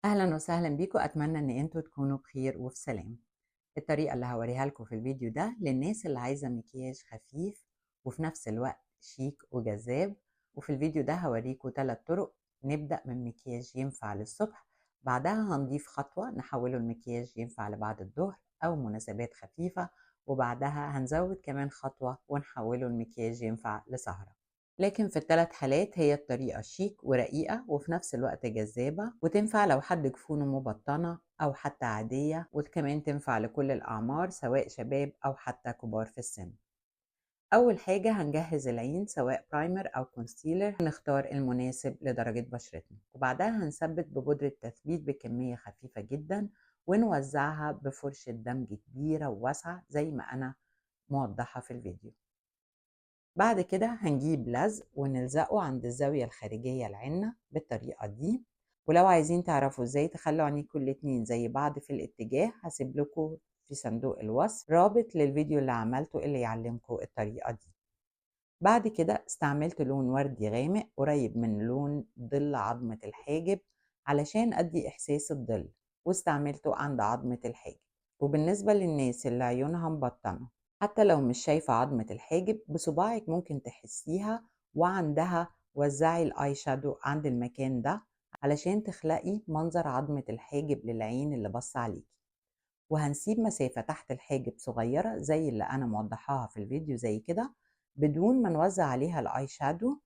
أهلا وسهلا بيكم، أتمنى إن انتوا تكونوا بخير وفي سلام. الطريقة اللي هوريها لكم في الفيديو ده للناس اللي عايزة مكياج خفيف وفي نفس الوقت شيك وجذاب. وفي الفيديو ده هوريكم 3 طرق. نبدأ من مكياج ينفع للصبح، بعدها هنضيف خطوة نحوله المكياج ينفع لبعد الظهر أو مناسبات خفيفة، وبعدها هنزود كمان خطوة ونحوله المكياج ينفع لسهرة. لكن في الثلاث حالات هي الطريقة شيك ورقيقة وفي نفس الوقت جذابة، وتنفع لو حد جفونه مبطنة أو حتى عادية، وكمان تنفع لكل الأعمار سواء شباب أو حتى كبار في السن. أول حاجة هنجهز العين سواء primer أو concealer، هنختار المناسب لدرجة بشرتنا، وبعدها هنثبت ببودرة تثبيت بكمية خفيفة جدا ونوزعها بفرشة دمج كبيرة وواسعة زي ما أنا موضحة في الفيديو. بعد كده هنجيب لزق ونلزقه عند الزاوية الخارجية لعيننا بالطريقة دي. ولو عايزين تعرفوا ازاي تخلوا عينيكوا الاتنين زي بعض في الاتجاه، هسيب لكم في صندوق الوصف رابط للفيديو اللي عملته اللي يعلمكم الطريقة دي. بعد كده استعملت لون وردي غامق قريب من لون ظل عظمة الحاجب علشان ادي احساس الظل، واستعملته عند عظمة الحاجب. وبالنسبة للناس اللي عيونها مبطنة، حتى لو مش شايفة عظمة الحاجب بصباعك ممكن تحسيها، وعندها وزعي ال eye shadow عند المكان ده علشان تخلقي منظر عظمة الحاجب للعين اللي بص عليكي. وهنسيب مسافة تحت الحاجب صغيرة زي اللي أنا موضحاها في الفيديو زي كده، بدون ما نوزع عليها ال eye shadow،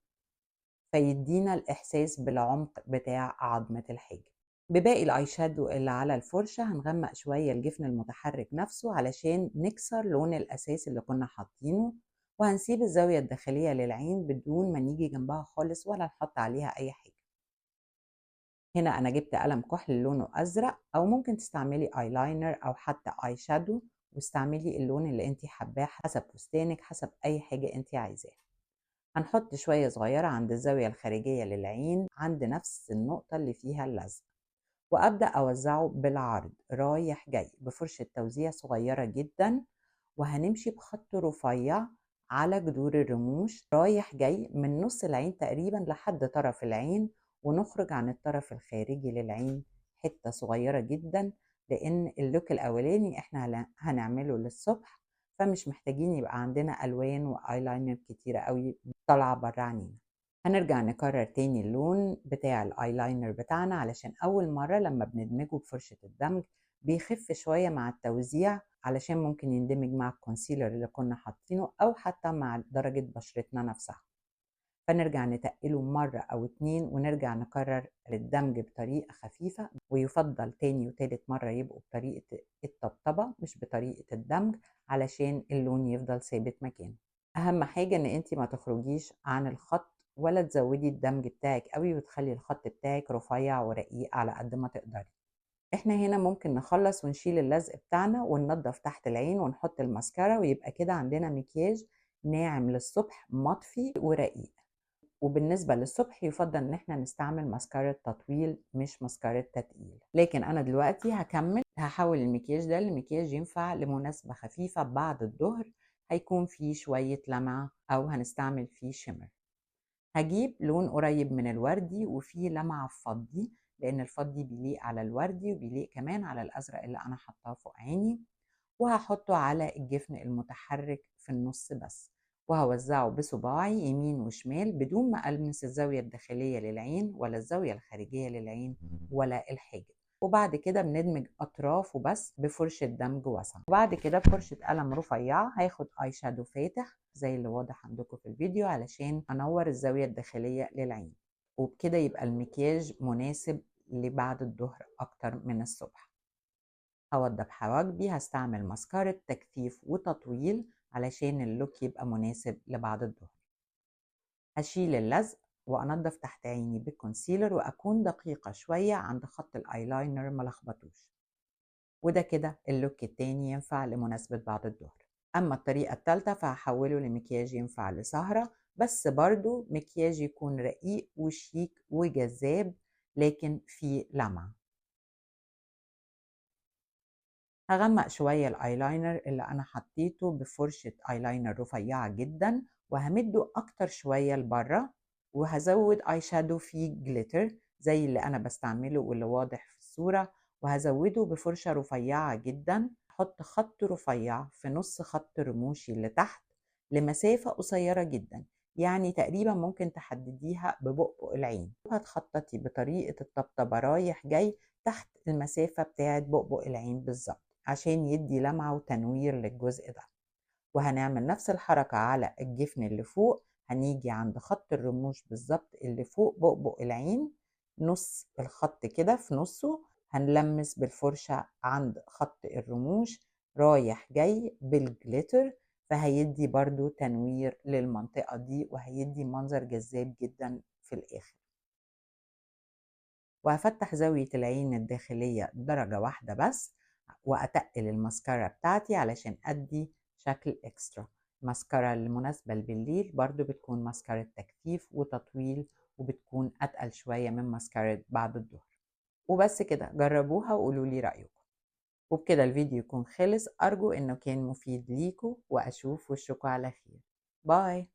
فيدينا الإحساس بالعمق بتاع عظمة الحاجب. بباقي ال eye shadow اللي على الفرشة هنغمق شوية الجفن المتحرك نفسه علشان نكسر لون الأساس اللي كنا حاطينه، وهنسيب الزاوية الداخلية للعين بدون ما نيجي جنبها خالص ولا نحط عليها أي حاجة. هنا أنا جبت قلم كحل لونه أزرق، أو ممكن تستعملي ايلاينر أو حتى eye shadow، واستعملي اللون اللي انتي حباه حسب فستانك، حسب أي حاجة انتي عايزاها. هنحط شوية صغيرة عند الزاوية الخارجية للعين عند نفس النقطة اللي فيها اللزق، وأبدأ أوزعه بالعرض رايح جاي بفرشة توزيع صغيرة جدا، وهنمشي بخط رفيع على جذور الرموش رايح جاي من نص العين تقريبا لحد طرف العين، ونخرج عن الطرف الخارجي للعين حتة صغيرة جدا، لأن ال look الأولاني احنا هنعمله للصبح، فمش محتاجين يبقى عندنا ألوان وآيلاينر كتيرة قوي طالعة بره عينينا. هنرجع نكرر تاني اللون بتاع الايلاينر بتاعنا علشان اول مرة لما بندمجه بفرشة الدمج بيخف شوية مع التوزيع، علشان ممكن يندمج مع ال concealer اللي كنا حاطينه او حتى مع درجة بشرتنا نفسها. فنرجع نتقله مرة او اتنين ونرجع نكرر الدمج بطريقة خفيفة، ويفضل تاني وتالت مرة يبقوا بطريقة الطبطبة مش بطريقة الدمج علشان اللون يفضل ثابت مكانه. اهم حاجة ان انتي ما تخرجيش عن الخط ولا تزودي الدمج بتاعك قوي وتخلي الخط بتاعك رفيع ورقيق على قد ما تقدري. احنا هنا ممكن نخلص ونشيل اللزق بتاعنا وننضف تحت العين ونحط الماسكارا، ويبقى كده عندنا مكياج ناعم للصبح مطفي ورقيق. وبالنسبة للصبح يفضل ان احنا نستعمل ماسكارا تطويل مش ماسكارا تتقيل. لكن انا دلوقتي هكمل، هحول المكياج ده لمكياج ينفع لمناسبة خفيفة بعد الظهر، هيكون فيه شوية لمعة او هنستعمل فيه شimmer. هجيب لون قريب من الوردي وفيه لمعة فضي، لأن الفضي بيليق على الوردي وبيليق كمان على الأزرق اللي أنا حطاه فوق عيني، وهحطه على الجفن المتحرك في النص بس، وهوزعه بصباعي يمين وشمال بدون ما ألمس الزاوية الداخلية للعين ولا الزاوية الخارجية للعين ولا الحاجب. وبعد كده بندمج أطرافه بس بفرشة دمج واسعة. وبعد كده بفرشة قلم رفيعة هاخد eye shadow فاتح زي اللي واضح عندكم في الفيديو علشان أنور الزاوية الداخلية للعين، وبكده يبقى المكياج مناسب لبعد الظهر أكتر من الصبح. هوضب حواجبي، هستعمل ماسكارة تكثيف وتطويل علشان ال look يبقى مناسب لبعد الظهر. هشيل اللزق وأنضف تحت عيني بال concealer، وأكون دقيقة شوية عند خط الآيلاينر ما لخبطوش. وده كده ال look التاني ينفع لمناسبة بعد الظهر. أما الطريقة التالتة فهحوله لمكياج ينفع لسهرة، بس برضو مكياج يكون رقيق وشيك وجذاب لكن فيه لمعة. هغمق شوية الايلاينر اللي أنا حطيته بفرشة ايلاينر رفيعة جدا، وهمده أكتر شوية لبره، وهزود eye shadow فيه glitter زي اللي أنا بستعمله واللي واضح في الصورة، وهزوده بفرشة رفيعة جدا. هحط خط رفيع في نص خط رموشي اللي تحت لمسافة قصيرة جدا، يعني تقريبا ممكن تحدديها ببؤبؤ العين، وهتخططي بطريقة الطبطبة رايح جاي تحت المسافة بتاعة بؤبؤ العين بالظبط عشان يدي لمعة وتنوير للجزء ده. وهنعمل نفس الحركة على الجفن اللي فوق، هنيجي عند خط الرموش بالظبط اللي فوق بؤبؤ العين، نص الخط كده في نصه، هنلمس بالفرشة عند خط الرموش رايح جاي بالجليتر، فهيدي برضو تنوير للمنطقة دي وهيدي منظر جذاب جدا في الآخر. وهفتح زاوية العين الداخلية درجة واحدة بس، وأتقل الماسكارا بتاعتي علشان أدي شكل إكسترا. الماسكارا المناسبة بالليل برضو بتكون ماسكارا تكثيف وتطويل، وبتكون أتقل شوية من ماسكارا بعد الظهر. وبس كده، جربوها وقولوا لي رأيكم. وبكده الفيديو يكون خلص، أرجو إنه كان مفيد ليكم، وأشوف وشكم على خير. باي.